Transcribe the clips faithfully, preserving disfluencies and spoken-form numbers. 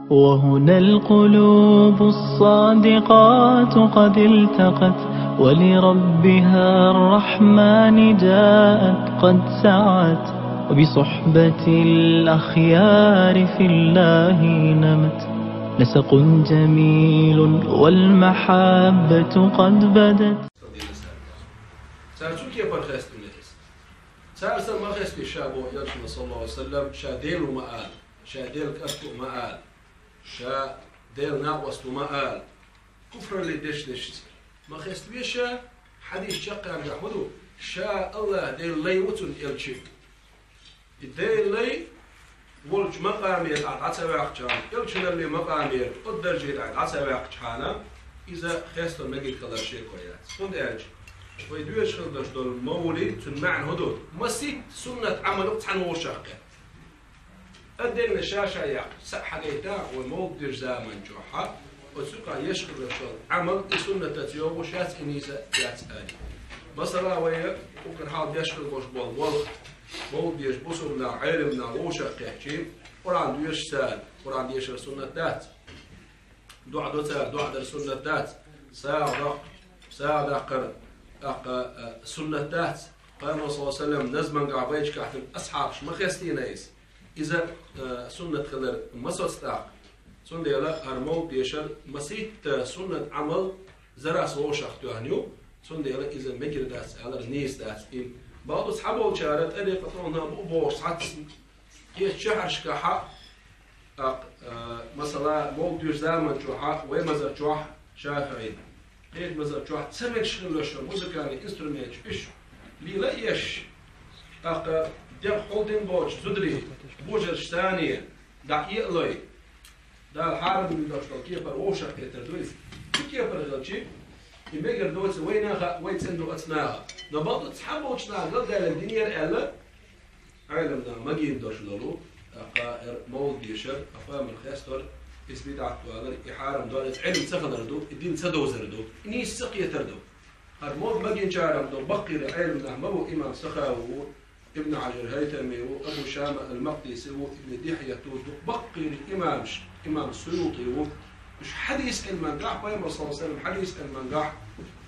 وهنا القلوب الصادقات قد التقت، ولربها الرحمن جاءت قد سعت، وبصحبة الأخيار في الله نمت. نسق جميل والمحبة قد بدت. Цар цу кепара хестаб из. Цар санна ма хестабий ша, бо Элчано, صلى الله عليه وسلم, ша Даьла ва ма ала, ша Даьла кӀант ва ма ала, ша Даьла накъост ва ма ала. Куфралле дешдешаца ма хестабий ша. Хьадис чаккхенгахь ма ду, ша АллахӀ Даьла лай ва, цун Элча. И Даьла лай волча макъамера Ӏа дӀа ца ваьккхача хана, Элчаналле макъамера, оцу даржера Ӏа дӀа ца ваьккхача хана, из хестор мегаш хилар шеко яц. ХӀунда аьлча вай доьшуш хила долаш дола мовлид, цун маьӀна хӀун ду? Масийтта суннат Ӏамалах цхьана вовшах кхетта. Отдельно ша-ша яьккха, са хьагайта, вай мовлид деш заман чухь, оцу юкъа еш хила долаш дола Ӏамал и суннатаца йогӀуш яц, и нийса яц аьле. Масала, вай укхар хьалха деш хила болаш бола болх, мовлид деш бусалба нах, Ӏеламнах вовшах кхаьчача, Къуръан доьшуш цар, Къуръан дешар суннат дац. ДуӀа до цар, дуӀа дар суннат дац. СагӀа даккхар, сагӀа даккхар, тӀаккха, а, суннат дац. Пайхамара, صلى الله عليه وسلم, назмангахь, вайчкахь тӀа асхьабаша ма хестийна из. Из, а, суннат хилар ма соц тӀаккха. Цундела хӀара мовлид дешар масийтта суннат Ӏамал зарас вовшах тоьхна ю. Цундела из мегар дац алар нийса дац. И бакъду, цхьаболчара тӀарикъатал нах бу бохуш цхьацца кхеча шахьарашкахь, а, а, масала, мовлид деш заман чухь вай мазхӀаб чухь ШафиӀий, кхеча мазхӀаб чухь ца мегаш хила йиш йолаш музыкальни инструменташ уьш лела а еш, тӀаккха дегӀ хьулдина боцуш зударий божараш царна дӀа а лой, Дала хьарам дина долаш дола кепара вовшах кхетар ду из. Цу кепара хилча, и мегар доций вайна а, вай цӀена ду оцу наха. Но бакъду, цхьаболча наха галдаьлла динера аьлла, Ӏеламнаха магийна долаш дола, тӀаккха хӀара мовлид дешар, а, пайхамара хестор, из бидӀат ду алар, и хьарам ду алар, из Ӏилма ца хилар ду, и дин ца довзар ду, и нийса ца кхетар ду. ХӀара мовлид магийначарах ду баккхийра Ӏеламнах ма бу, имам Сахави ву, Ибн Хьажар ХӀайтами ву, Абу Шама ал-Макъдиси ву, Ибн Дихьята ву, ду баккхийра имамаш, имам СуютӀи ву. Уьш хьадис Ӏилмангахь, пайхамара, صلى الله عليه وسلم, хьадис Ӏилмангахь,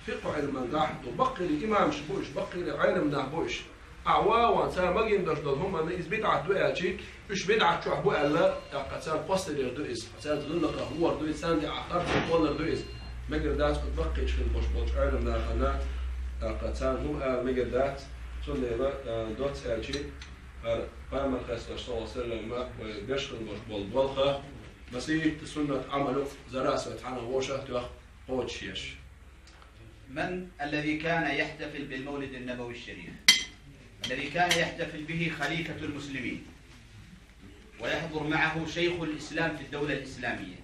фикъхӀ Ӏилмангахь ду баккхийра имамаш бу уьш, баккхийра Ӏеламнах бу уьш. Ахьа ван-ван цара магийна долаш дола хӀуманна из бидӀат ду аьлча, уьш бидӀат чохь бу аьлла, тӀаккха царна кхоссарер ду из, царца гӀиллакхах вар ду из, царна тӀехьа харцо кхоллар ду из. Мегар дац оцу баккхийчу хила болаш болчу Ӏеламнахана, тӀаккха царна хӀума ала мегар дац. Цундела, а, доцца аьлча, хӀара пайхамар хестош, صلى الله عليه وسلم, вай беш хила болаш болу болх, масийтта суннат Ӏамал ю, зарас вай цхьана вовшах тоьхна кхочушъеш. من الذي كان يحتفل بالمولد النبوي الشريف الذي كان يحتفل به خليفة المسلمين، ويحضر معه شيخ الإسلام في الدولة الإسلامية،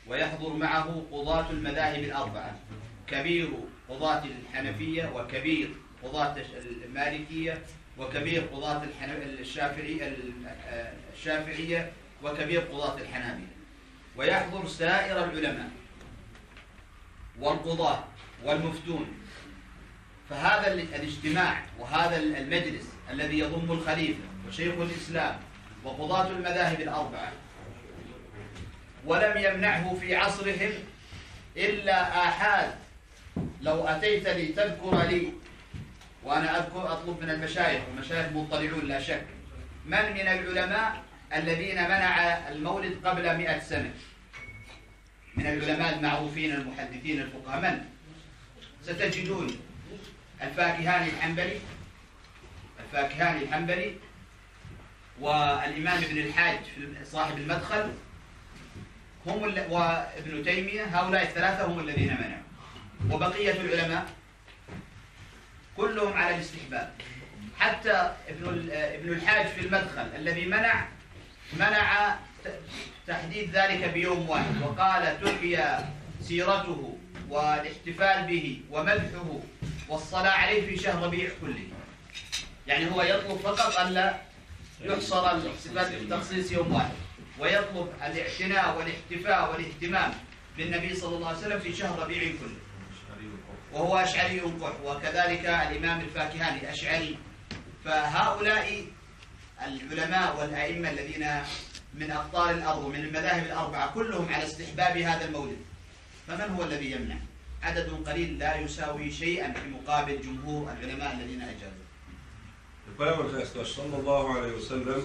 ويحضر معه قضاة المذاهب الأربعة، كبير قضاة الحنفية، وكبير قضاة المالكية، وكبير قضاة الحن-، الشافعي-، الشافعية، وكبير قضاة الحنابلة، ويحضر سائر العلماء والقضاة والمفتون. فهذا ال-، الاجتماع وهذا ال-، المجلس الذي يضم الخليفة وشيخ الإسلام وقضاة المذاهب الأربعة، ولم يمنعه في عصرهم إلا آحاد. لو أتيت لتذكر لي، وأنا أذكر، أطلب من المشايخ، والمشايخ مطلعون لا شك، من من العلماء الذين منع المولد قبل مئة سنة؟ من العلماء المعروفين المحدثين الفقهاء، من؟ ستجدون الفاكهاني الحنبلي، الفاكهاني الحنبلي، والإمام ابن الحاج في صاحب المدخل، هم ال-، وابن تيمية، هؤلاء الثلاثة هم الذين منعوا. وبقية العلماء كلهم على الاستحباب. حتى ابن ال-، ابن الحاج في المدخل الذي منع، منع ت-، تحديد ذلك بيوم واحد، وقال تحيا سيرته والاحتفال به ومدحه والصلاة عليه في شهر ربيع كله. يعني هو يطلب فقط ألا يحصر الاحتفال بتخصيص يوم واحد، ويطلب الاعتناء والاحتفاء والاهتمام بالنبي صلى الله عليه وسلم في شهر ربيع كله، وهو أشعري قح، وكذلك الإمام الفاكهاني أشعري. فهؤلاء العلماء والأئمة الذين من أقطار الأرض ومن المذاهب الأربعة كلهم على استحباب هذا المولد، فمن هو الذي يمنع؟ عدد قليل لا يساوي شيئا في مقابل جمهور العلماء الذين أجازوا. Пайхамара хестош, саллаллахӀу Ӏалайхи ва саллам,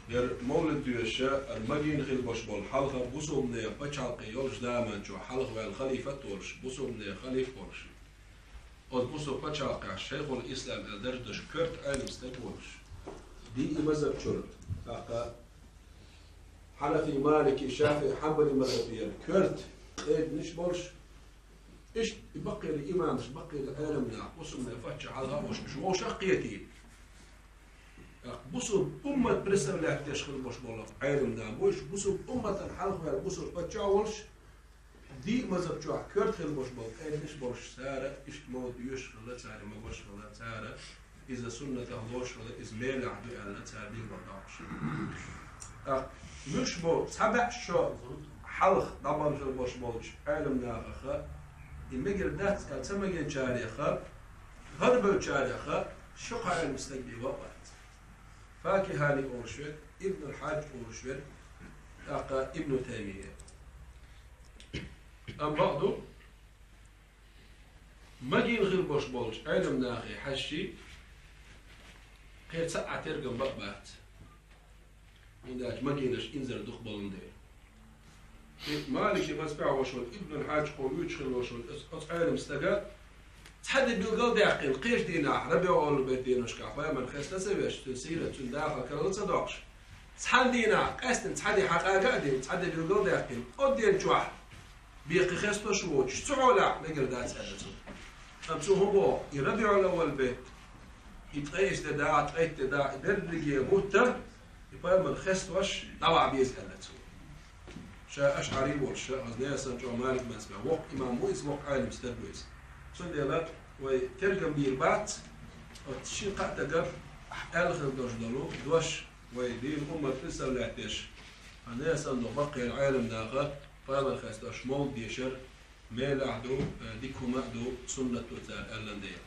ер мовлид доаца, ер магийна хила болаш бола хьалха бусалба наьха паччахьалкхе йолча заман чу хьалха ваьнна халифат волаш, бусалба наьха халиф волаш, оцу бусалба паччахьалкхехь шайхул-ислам аьнна дарж долаш коьрта Ӏелам стаг волаш, диъ мазхӀаб чура, тӀаккха хьанафи, малики, шафиӀи, хьанбали мазхӀабера коьрта къединаш болаш, иштта баккхий имамаш, баккхий Ӏелам нах, бусалба паччахь хьалха а волаш, уж вовшах а кхетий. ТӀаккха бусалба уммат представлять деш хила болаш бола Ӏелам нах ба уж, бусалба умматах хьалха ваьнна бусалба паччахь волаш, диъ мазхӀаб чу коьрта хила болаш бола къединаш болаш, цар иштта мовлид йоаш хилла, цар магош хилла, цар иза суннатах лоруш хилла, иза мелехь да аьнна, цар билгалдоаккхаш. ТӀаккха муьлш бу цхьа бӀаь шу хьалха дӀабахана хила болаш болча Ӏелам нахах, и мегар дац аьнна ца магийначарех, гӀарабевллачарех ши-кхо Ӏелам стаг бе вац. ФакихӀани олаш вар, Ибнул-Хьаджи олаш вар, тӀаккха Ибну Таймия. Амма бакъду, магийна хила болаш болча Ӏелам нахе хьажача, кхера цхьа а тергам бакъ бац. ХӀунда аьлча магийнаш инзар дукха боландаь. И Малики мазхӀабе волаш вола Ибнул-Хьаджи кхо вуьйцуш хила волаш вола оц-, оцу Ӏелам стага цхьа ди билгалдаьккхина, кхеча дийнахьа, РабиӀул-Аввал бетта деношкахь, пайхамар хеста ца веш, цун сират, цун дахар карла ца доаккхаш, цхьан дийнахьа, къаьстина цхьа ди хьакъага а дина, цхьа ди билгалдаьккхина, оцу ден чохь бекха хестош воацаш, цу хьолехь мегар дац аьнна цо. Амма цо хӀун боху, и РабиӀул-Аввал бетта, и ткъаийс ди да, ткъаитт ди да, и берриге бутт, и пайхамар хестош дӀаваха беза аьнна цо. Ша ашӀари волаш, ша хаза несан чӀо Малик мазхӀабе, воккха имам ву иза, воккха Ӏелам стаг ву иза. Цундела вай тергам бийр бац, оцу шин-кхаа тага аьлла хила долаш дола дош, вай дин, уммат представлять деш, хьан несан баккхий Ӏелам наха пайхамар хестош мовлид дешар мелехь ду, э, дика хӀума а ду, суннат ду цар аьллан дела.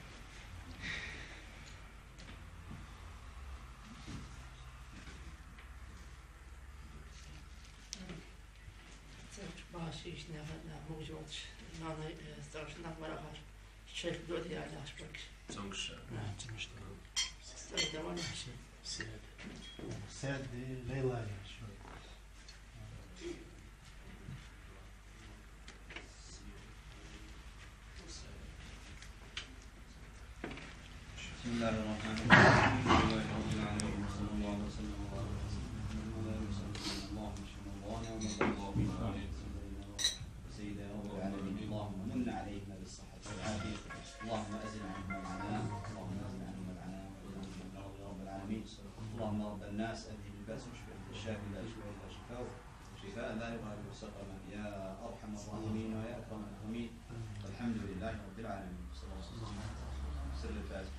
Царчу башиш нахана мужвалш, нана, э, старш нах марахаш, шайх доди аляш бакш. Цунгаш. Да, цунгаш. Старш даван. Сед. Сед, Лейла аляш. بسم الله الرحمن الرحيم. الحمد لله رب العالمين. وصلى الله وسلم وبارك على سيدنا محمد وعلى آله وصحبه وسلم. اللهم اشف مرضانا ومرضى المسلمين وسيدنا رب العالمين. اللهم من علينا بالصحة والعافية. اللهم أزل عنهم العناء. اللهم أزل عنهم العناء وأزل عنهم الكرب يا رب العالمين. اللهم رب الناس أذهب البأس واشف أنت الشافي لا شفاء إلا شفاؤك. شفاء لا يغادر سقما يا أرحم الراحمين ويا أكرم الأكرمين. والحمد لله رب العالمين. صلى الله عليه وسلم. سر الفاتحة.